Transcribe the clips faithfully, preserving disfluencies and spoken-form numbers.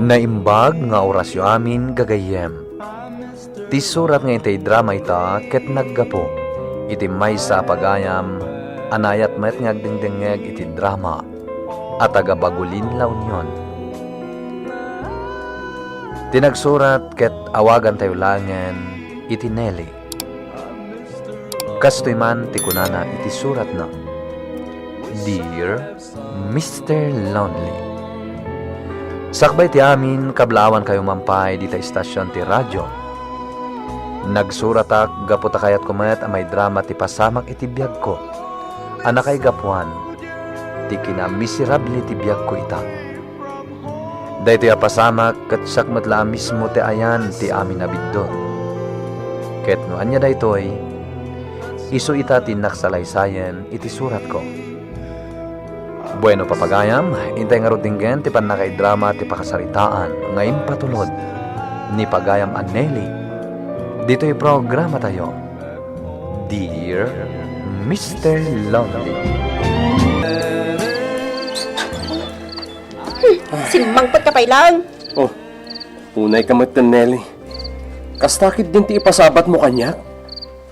Naimbag nga orasyo amin, gagayyem. Ti surat nga intay drama ita ket naggapu iti maysa a pagayam a naayat met nga agdengdengngeg iti drama a taga Bagulin, La Union. Ti nagsurat ket awagantayo laengen iti Nelly. Kastoy man ti kunana iti suratna, "Dear Mister Lonely." Sakbay ti amin, kablaawankayo man pay dita istasion ti radio. Nagsuratak gapu ta kayatko met a maidrama ti pasamak iti biagko a nakaigapuan ti kinamiserable ti biagko ita. Daytoy a pasamak ket siak met la a mismo ti ayan ti amin a biddut. Ket no ania daytoy, isu ita ti innak salaysayen iti suratko. Bueno, papagayam, intay ngarud denggen ti pannakaidrama ti pakasaritaan nga impatulod ni pagayam a Nelly ditoy programatayo, Dear Mister Lonely. Hmm, simmangpetka pay laeng. Oh, unayka met, Nelly. Kasta ketdin ti ipasabatmo kaniak?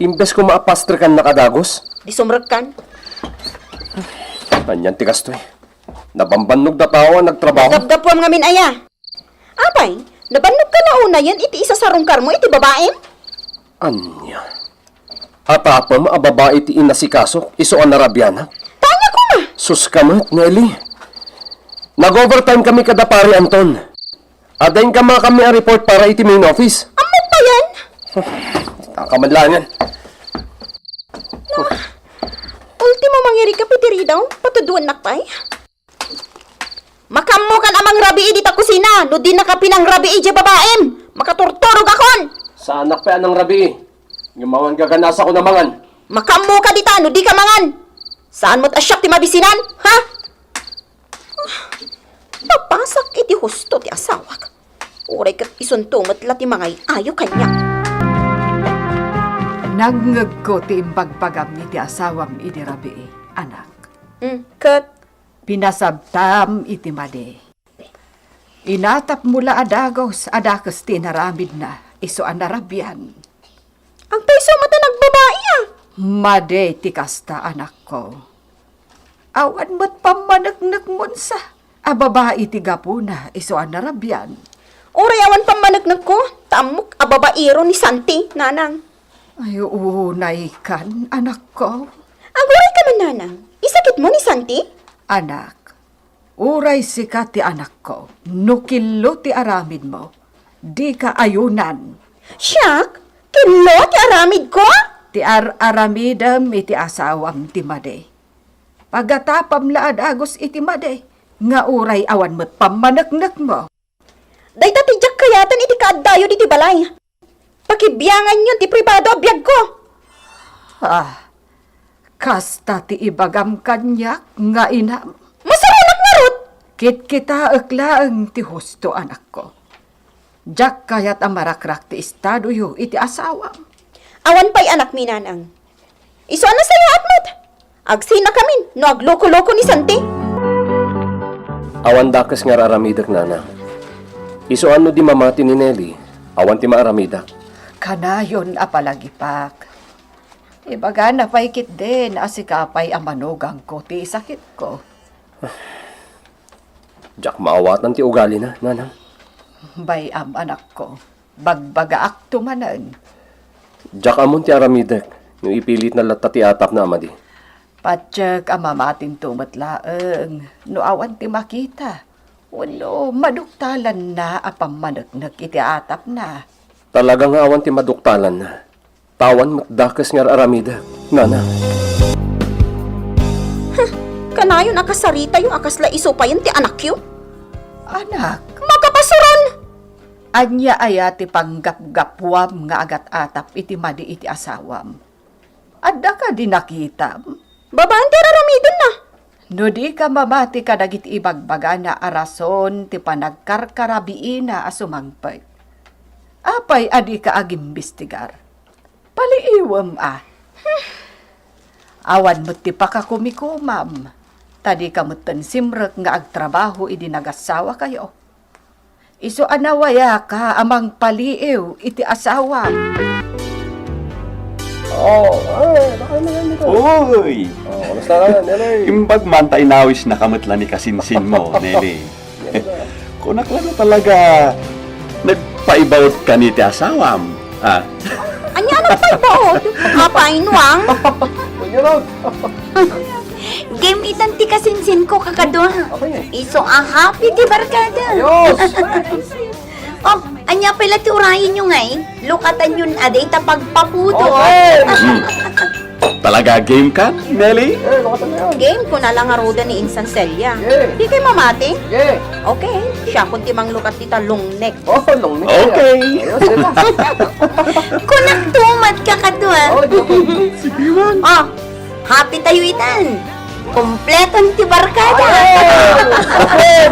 Imbes koma a pastrekannaka a dagus? Di sumrekkan. Anian ti kastoy? Nabambannogda tao a nagtrabaho? Gapgapuam ngamin aya? Apay, nabannogka la unayen iti isasarungkarmo iti babaim? Ania? Atapem a babai ti inasikasok, isu a narabianak? Tanya koma! Sus ka met, Nelly. Nag-overtime kami kada Pari Anton. Adda inkama kami a report para iti main office. Ammok payen? Taka man langen. Ultimo, mangirika, Pitiridaw, patuduennak pay. Makaammokan a mangrabii dita kusina, no dinaka pinangrabii diay babaim. Makaturturogakon. Saanak pay a nangrabii. Ngem awan gaganasakon a mangan. Makaammoka dita no dika mangan. Saan met a siak ti mabisinan, ha? Papasak iti husto ti asawak. Uray ket isunto met la ti mangay-ayo kaniak. Nangngegko ti imbagbagam iti asawam idi rabii, anak. Hmm, ket? Pinasabtam iti madi. Inatapmo la a dagus a dakes ti inaramidna, isu a narabian. Agpayso met a nagbabai a? Madi ti kasta, anakko. Awan met pammaneknekmonsa a babai ti gapuna, isu a narabian. Uray awan pammaneknekko, ta ammok a babairo ni Santi, nanang. Ay, unaykan, anakko. Agurayka man, nanang. Isakitmo ni Santi? Anak, uray sika ti anakko, no killo ti aramidmo, dika ayunan. Siak? Killo ti aramidko? Ti ar-aramidem iti asawam ti madi. Pagatapam la a dagus iti madi, nga uray awan met pammaneknekmo. Dayta ti diak kayaten iti kaaddayo ditoy balay. Pakibianganyon ti pribado a biagko. Ah, kasta ti ibagam kaniak nga inam. Masaranak ngarud! Kitkitaek laeng ti husto, anakko. Diak kayat a marakrak ti estadoyo iti asawam. Awan pay anakmi, nanang. Isu a nasayaat met. Agsinakamin no agloko-loko ni Santi. Awan dakes nga ar-aramidek, nanang. Isu a no di mamati ni Nelly, awan ti maaramidak. Kanayon a palagipak. Ibagana pay ketdin a sika pay a manugangko ti isakitko. Diak maawatan ti ugalina, nanang. Bay-am, anakko. Bagbagaakto manen. Diak ammon ti aramidek no ipilitna latta ti atapna a madi. Patiek a mamatinto met laeng no awan ti makita wenno maduktalanna a pammaneknek iti atapna. Talaga nga awan ti maduktalanna. Ta awan met dakes nga ar-aramidek, nanang. Huh, kanayon a kasaritayo a kasla isu payen ti anakyo? Anak. Makapasuron! Ania aya ti panggapgapuam nga agat-atap iti madi iti asawam? Adda kadi nakitam? Babaen ti ar-aramidenna. No dika mamati kadagiti ibagbagana a rason ti panagkarkarabiina a sumangpet, apay a dika agimbestigar? Paliiwem a. Awan met ti pakakumikomam, ta dika metten simrek nga agtrabaho idi nagassawakayo. Isu a nawayaka a mangpaliiw iti asawam. Oh, ay, baka naman ito. Uy! Oh, kamusta ka, Nelly? Imbag man ta inawisnaka met la ni kasinsinmo, Nelly. Kunak la no talaga, nagpaibawt ka ni ti asawam, ha? Ania a nagpaibawt? Apainwang? Huwag niyo lang. Game itan ti kasinsinko, kakadua. Okay. Isu a happy ti barkada. Ayos! Oh, ania pay la ti urayennyo ngay? Lukatanyon a dayta pagpapudo. Okay. Hmm. Talaga game ka, Nelly? Eh, lukatan na yan. Game, kuna la ngaruden ni Insan Celia. Yeah. Dikay mamati? Yeah. Okay, siakon ti manglukat dita long neck. Oh, long neck. Okay. Ayos, diba? Kunak tumat, kakadua. Oh, di ba? Sige man. Oh, happy tayo itan. Kompleton ti barkada. Ayos! Okay.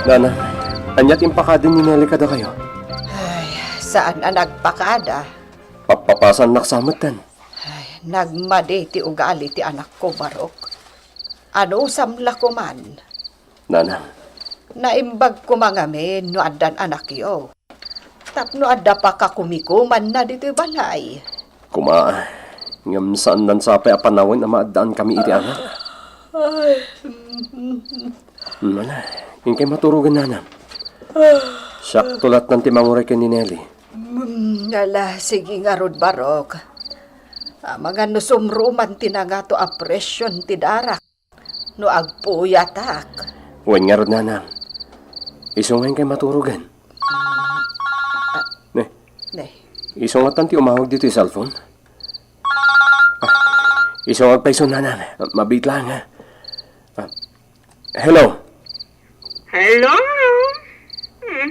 Nana, ania ti impakada ni Nelly kadakayo? Ay, saan a nagpakada? Pappapasannak sa metten. Ay, nagmadi ti ugali ti anakko, Barok. Anusam la koman? Nanang. Naimbag koma ngamin no addan anakyo. Tapno adda pakakumikumanna ditoy balay. Kuma, ngem saannan sapay a panawen a maaddaan kami iti anak. Ay. Hmm, ala, inkay maturogen, nanang. Siakto lattan ti manguray ken ni Nelly. Hmm, ala, sige ngarud, Barok. Amangan no sumruman ti nangato a presion ti darak. No agpuyatak. Wen ngarud, nanang. Isu nga inkay maturogen. Ne. Ne. Isu nga tan ti umawag ditoy cellphone. Ah, isu nga agpayso, nanang. Mabiit lang, ha? Ah, hello? Hello? Hmm.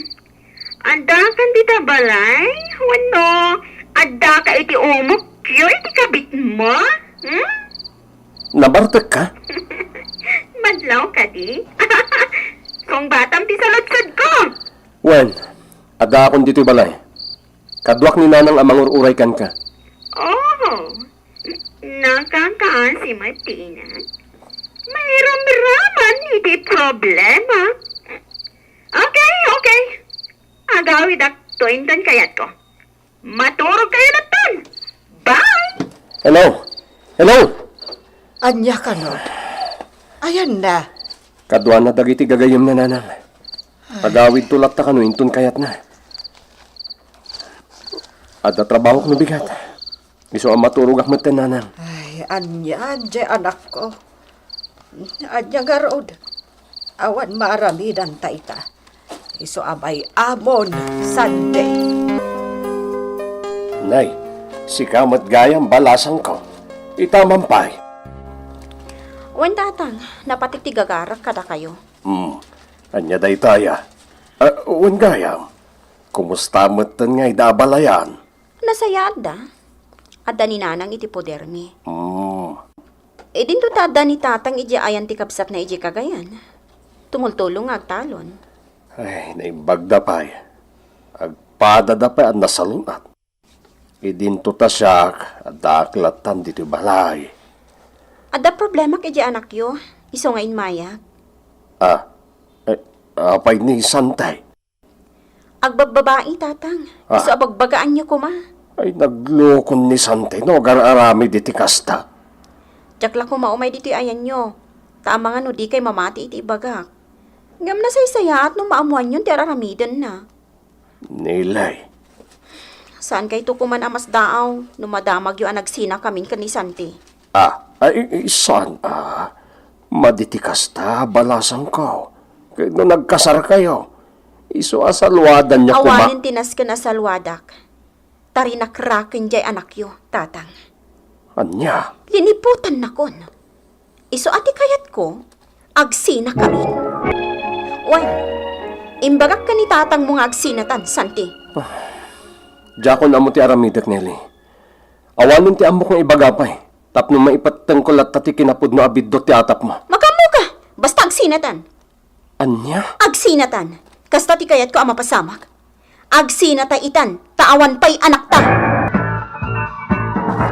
Adda kan dita balay? Wenno, adda ka iti umokyo iti kabitmo? Hmm? Nabartek ka? Madlaw kadi? Kung batam ti saludsodko. Wen, adda akon ditoy balay. Kaduak ni nanang a mangur-uray kenka. Oh, nakakaasi met ti ina. Mairamraman iti problema. Okay, okay. Agawidak to inton kayatko. Maturog kayo laton. Bye! Hello? Hello? Ania kano? Ayanna. Kaduana dagiti gagayyemna, nanang. Agawidto latta kano inton kayatna. Adda trabahok no bigat. Isu a maturogak metten, nanang. Ay, ania, ania, anakko. Ania ngarud? Awan maaramidanta ita. Isu a bay-amon, Santi. Nay, sika met gayam balasangko. Ita man pay. Wen, tatang, napatik ti gagarak kadakayo. Hmm, ania daytaya? Ah, wen gayam, kumusta metten nga ida a balayan? Nasayaatda. Adda ni nanang iti podermi. Hmm. Idinto ta adda ni tatang idiay ayan ti kabsatna idiay Cagayan. Tumultulo nga agtalon. Ay, naimbagda pay. Agpadada pay a nasalun-at. Idinto ta siak, addaak lattan ditoy balay. Adda problemak idiay anakyo, isu nga immayak. Ah, eh, apay ni Santay? Agbabbabai, tatang. Ah. Isu a bagbagaanyo koma. Ay, naglukon ni Sante no agar-aramid iti kasta. Diak la koma umay ditoy ayanyo, ta amangan no dikay mamati iti ibagak. Ngem nasaysayaat no maammoanyon ti ar-aramidenna. Nilay. Saankayto koman a masdaaw no madamagyo a nagsinakamin ken ni Sante. Ah, ay, saan a? Madi ti kasta, balasangko. Ket no nagkasarkayo, isu a saluadanyo koma. Awanen ti nasken a saluadak. Ta rinakraken diay anakyo, tatang. Ania? Liniputannakon. Isu a ti kayatko, agsinakamin. Wen, imbagak ken ni tatangmo nga agsinatan, Santi. Ah, diakon ammo ti aramidek, Nelly. Awanen ti ammok nga ibaga pay, tapno maipettengko latta ti kinapudno a biddut ti atapmo. Makammoka! Basta agsinatan! Ania? Agsinatan! Kasta ti kayatko a mapasamak. Agsinata itan, ta awan pay anakta!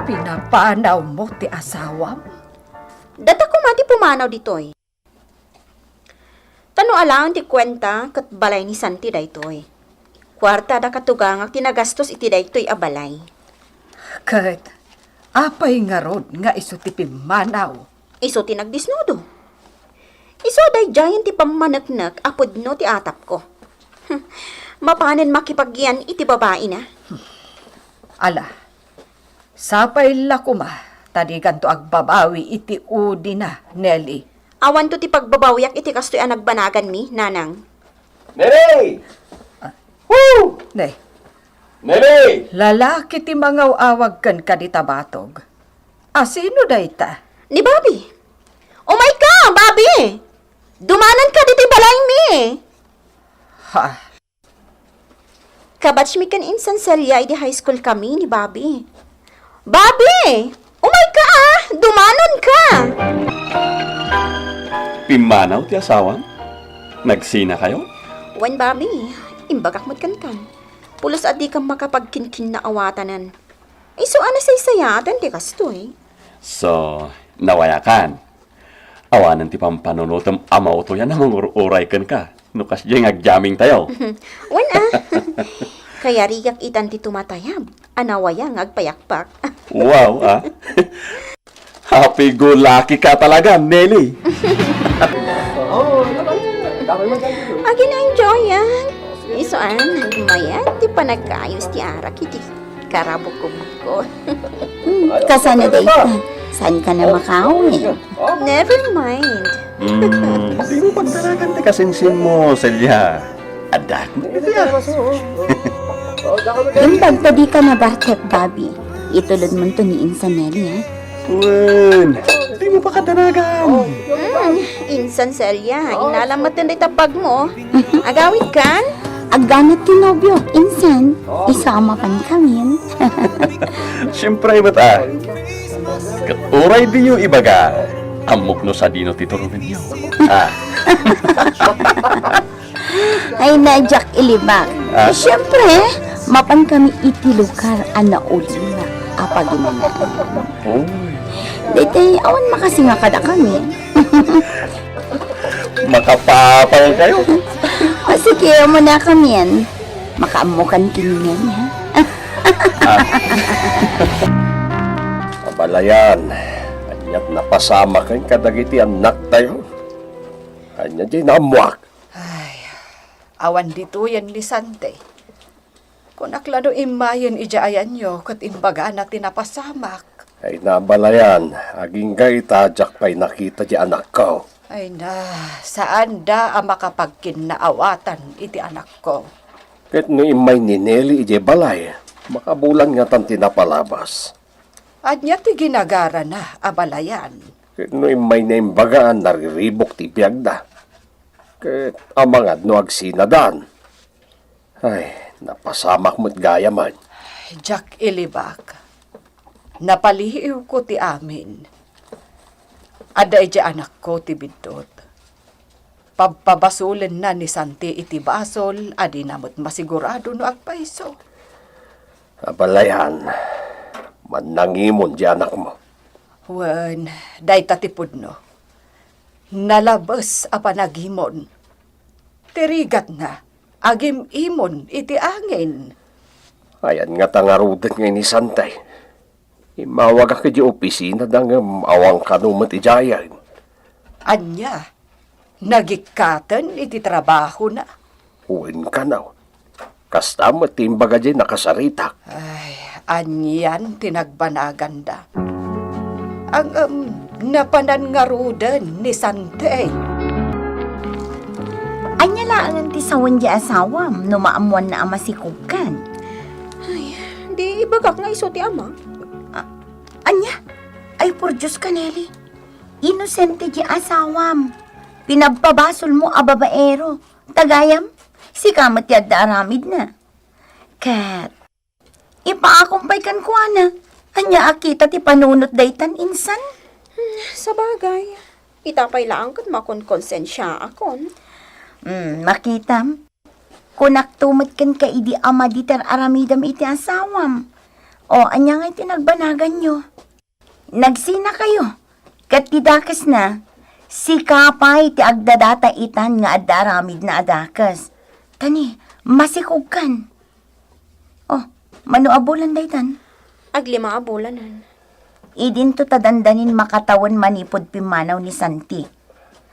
Pinapanawmo ti asawam? Data koma ti pumanaw ditoy. Ta no Alaen ti kuenta ket balay ni Santi daytoy. Kuarta da katugangak ti nagastos iti daytoy a balay. Ket apay ngarud nga isu ti pimmanaw? Isu ti nagdisnudo. Isu a daydiayen ti pammaneknek a pudno ti atapko. Mapanen makipagyan iti babaina. Ala, sapay la koma ta dikanto agbabawi iti udina, Nelly. Awanto ti pagbabawiak iti kastoy a nagbanaganmi, Nanang. Nelly! Ah. Woo! Ne. Nelly! Lalaki ti mangaw-awag kenka dita batog. A sino dayta? Ni Bobby. Umayka, Bobby! Dumanonka ditoy balaymi. Ha? Kabatchmi ken insan Celia idi high school kami ni Bobby. Bobby! Umayka a! Dumanonka! Pimmanaw ti asawam? Nagsinakayo? Wen, Bobby. Imbagak met kenka. Pulos a dika makapagkinkinnaawatanan. Isu a nasaysayaaten ti kastoy. So, nawayakan? Awanen ti pampanunotem a mautoyan a mangur-uray kenka no kasdiay nga agjammingtayo. Wen a. Kayariak itan ti tumatayab a nawaya nga agpayakpak. Wow, ah. Happy go lucky ka talaga, Nelly. Agin-enjoyan. Isuan, mayat ti panagkayos ti arak iti karabukob. Hmm, kasano dayta? Saan ka na makaawin? Never mind. Hmm, di mo pagdaragan ti kasinsin mo, Celia. Adak mo iti a. Imbag ta di ka nabartek, Bobby. Itulod mo to ni Insan Nelly, ha? Wen, di mo pakadaragan. Hmm, Insan Celia, inalam met dayta bag mo. Agawid kan? Agganat ti nobio, insan. Isama pan kamin. Siyempre met, ah. Ket uray diyo ibaga, ammok no sadino ti turongenyo. Ah. Ay na, Jack Ilibak. Ah? Siyempre, mapan kami iti lugar a naulina a paginanaan. Oy. Daytoy, awan makasinga kadakami. Makapapal kayo. O, sige, umuna kami yan. Makaammokan kini yan, ha? Ah. Abalayan, ania't napasamaken kadagiti annaktayo? Ania diay naammoak? Ay, awan ditoyen ni Sante. Kunak la no immayen idiay ayanyo ket imbagana ti napasamak. Ay, nabalayan, agingga ita diak pay nakita ti anakko. Ay na, saanda a makapagkinnaawatan iti anakko. Ket no immay ni Nelly idiay balay, makabulan ngatan ti napalabas. Ania ti ginagarana, abalayan? Ket no immay nga imbagaan, nariribuk ti biagda. Ket amangan no agsinadan. Ay, napasamak met gayam. Diak ilibak. Napaliiwko ti amin. Adda idiay anakko ti biddut. Pabpabasolenna ni Santi iti basol a dina met masigurado no agpayso. Abalayan, mannangimon diay anakmo. Wen, dayta ti pudno. Nalabes a panagimon. Ti rigatna, agim-imon iti angin. Ayan ngata ngaruden nga ni Sante. Immawagak idiay opisina da ngem awan kano met idiayen. Ania? Nagikkaten iti trabahona? Wen kano. Kasta met ti imbaga diay nakasaritak. Ay, anian ti nagbanaganda. Ngem, napanan ngaruden ni Sante. Ania laengen ti sawen diay asawam no maammoanna a masikogkan? Ay, di ibagak nga isu ti ama. A-, ania? Ay, por Dios ka, Nelly. Inosente diay asawam. Pinabpabasolmo a babaero. Ta gayam, sika met ti adda aramidna. Ket, ipaakom pay kenkuana. Ania a kita ti panunot daytan, insan? Hmm, sabagay, ita pay laeng ket makonkonsensiaakon. Hmm, makitam. Kunakto met kenka idi a madi ti ar-aramidem iti asawam. O, ania ngay ti nagbanaganyo? Nagsinakayo, ket ti dakesna, Sika pay ti agdadata itan nga adda aramidna a dakes. Tani, masikogkan. Oh, mano a bulan daytan? Aglima a bulanen. Idinto ta dandanin makatawen manipud pimmanaw ni Santi.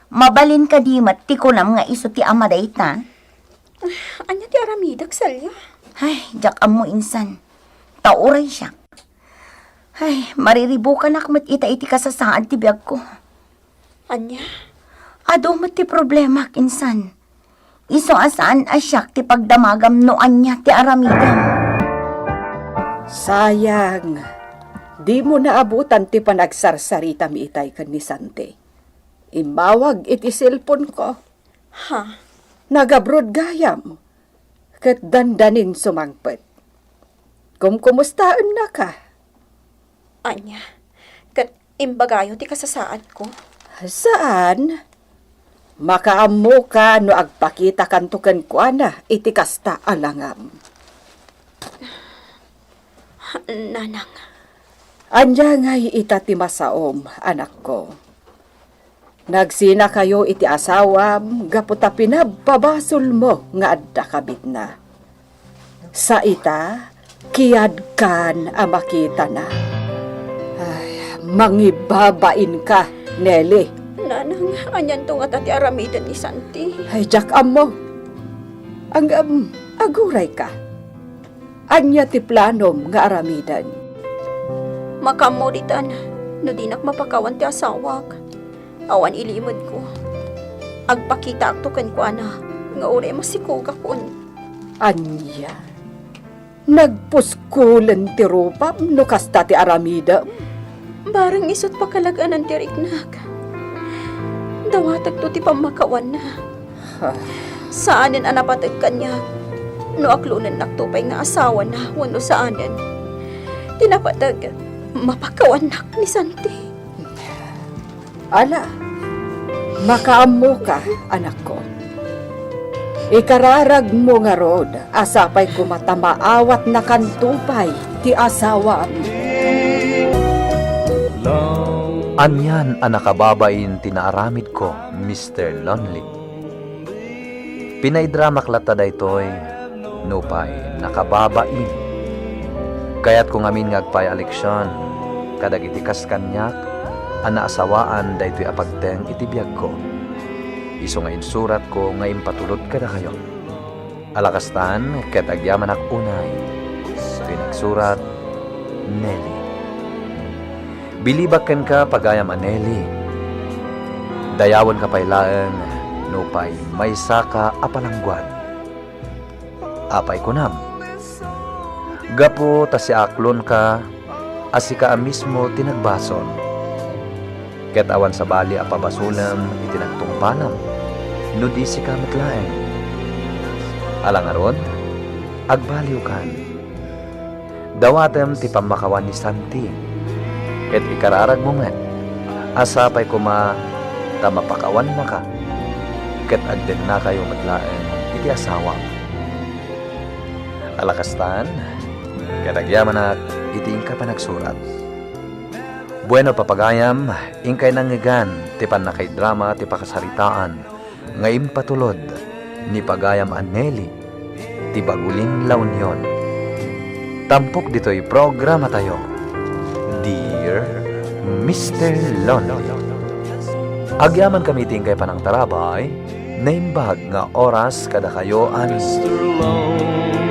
Mabalin kadi met ti kunam nga isu ti ama dayta? Ania ti aramidek, Celia? Ay, diak ammo insan. Ta uray siak. Ay, mariribukanak met ita iti kasasaad ti biagko. Ania? Adu met ti problemak, insan. Isu a saan a siak ti pagdamagam no ania ti aramidem. Sayang, dimo naabutan ti panagsarsaritam itay ken ni Santi. Immawag iti cellphone-ko. Ha? Nag-abroad gayam. Ket dandanin sumangpet. Kumkumustaennaka? Ania? Ket imbagayo ti kasasaadko? Saan? Makaammoka no agpakitakanto kenkuana iti kasta a langam. Nanang. Ania ngay ita ti masaom, anakko? Nagsinakayo iti asawam gapu ta pinabpabasolmo nga adda kabitna. Sa ita, kayatkan a makitana. Ay, mangibabainka, Nelly. Nanang, anianto ngata ti aramiden ni Santi? Ay, diak ammo. Ngem, agurayka. Ania ti planom nga aramiden? Makaammo ditan, no dinak mapakawan ti asawak. Awan ilimedko. Agpakitaakto kenkuana nga uray masikogakon. Ania? Nagpuskulen ti rupam no kasta ti aramidem? Bareng isut' pakalag-anan ti riknak. Dawatekto ti pammakawanna. Ha? Saanen a napateg kaniak no aklonennakto pay nga asawana wenno saanen. Ti napateg, mapakawannak ni Santi. Ala, makaammoka, anakko. Ikararagmo ngarud a sapay koma ta maawatnakanto pay ti asawam. Anian a nakababain ti naaramidko, Mister Lonely. Pinaidramak latta daytoy, nupay nakababain. Kayatko ngamin nga agpay a leksion kadagiti kas kaniak a naasawaan daytoy a pagteng iti biagko. Isu nga insuratko nga impatulod kadakayo. Alakastan, ket agyamanak unay. Ti nagsurat, Nelly. Bilibak kenka, pagayam a Nelly. Dayawenka pay laeng nupay maysaka a palangguad. Apay kunam? Gapu ta siaklonka a sika a mismo ti nagbasol. Ket awan sabali a pabasolem iti nagtungpalem no di sika met laeng. Ala ngarud, agbaliwkan. Dawatem ti pammakawan ni Santi, ket ikararagmo met a sapay koma ta mapakawannaka ket agdennakayo met laeng iti asawam. Alakastan, ket agyamanak iti inka panagsurat. Bueno, papagayam, inkay nangngegan ti pannakaidrama ti pakasaritaan nga impatulod ni pagayam a Nelly ti Bagulin La Union. Tampok ditoy programatayo, Dear Mister Lonely. Agyamankami iti inkay panangtarabay, naimbag nga oras kadakayo a Mister Lonely.